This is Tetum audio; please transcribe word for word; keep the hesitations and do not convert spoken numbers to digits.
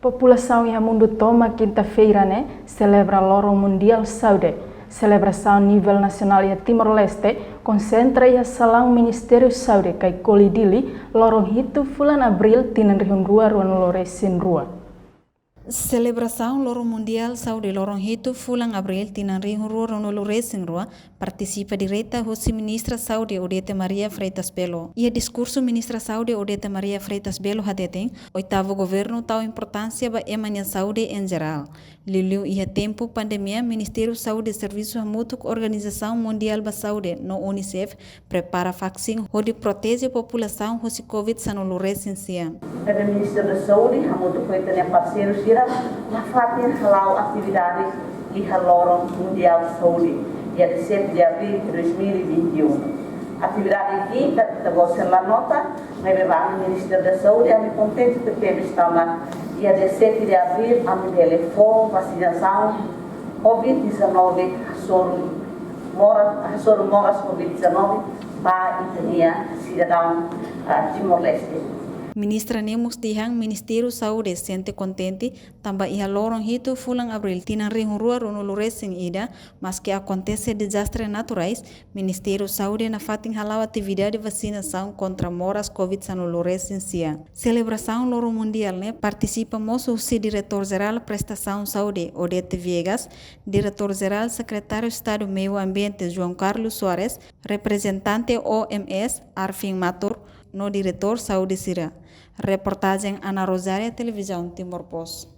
Populasaun iha mundu tomak kinta-feira ne'e selebra Loron Mundiál Saúde. Selebrasaun nivel nasionál iha Timor-Leste konsentra iha salaun Ministériu Saúde Kaikoli, Dili, loron hitu fulan Abríl tinan rihun rua ruanulu resin rua. Selebrasaun Loron Mundiál Saúde loron hitu fulan Abríl tinan rihun rua ruanulu resin rua partisipa direta husi Ministra Saúde Odete Maria Freitas Belo. Iha diskursu, Ministra Saúde Odete Maria Freitas Belo hateten, oitavu governu tau importánsia ba ema nia saúde en jerál. Liuliu iha tempu pandemia, Ministériu Saúde servisu hamutuk Organizasaun Mundiál ba Saúde no UNICEF prepara vaksin hodi proteje populasaun husi Covid sanulu resin sia. Ne'ebé Ministériu da Saúde hamutuk ho ita-nia parseiru sira nafatin hala'o atividade iha Loron Mundiál Saúde, dia dezassete de abril de dois mil e vinte e um. Atividade ida-ne'e ita-boot sira la nota, maibé ba ami Ministériu da Saúde, ami kontente tebes tanba iha dezassete de abril ami bele fó vasinasaun Covid dezanove, hasoru moras, hasoru moras Covid dezanove ba ita-nia sidadaun, ah, Timor-Leste. Ministra ne'e mós dehan Ministériu Saúde sente kontente tanba iha loron hitu fulan Abríl tinan rihun rua ruanulu resin ida, maski akontese dezastre naturais, Ministériu Saúde nafatin hala'o atividade vasinasaun kontra moras Covid sanulu resin sia. Selebrasaun Loron Mundiál ne'e partisipa mós husi Diretór Jerál Prestasaun Saúde Odete Viegas, Diretór Jerál Sekretáriu Estadu Meiu Ambiente João Carlos Soares, reprezentante OMS Arfin Matur, no diretór saúde sira. Reportajen Ana Rosária, Televizaun Timor Post.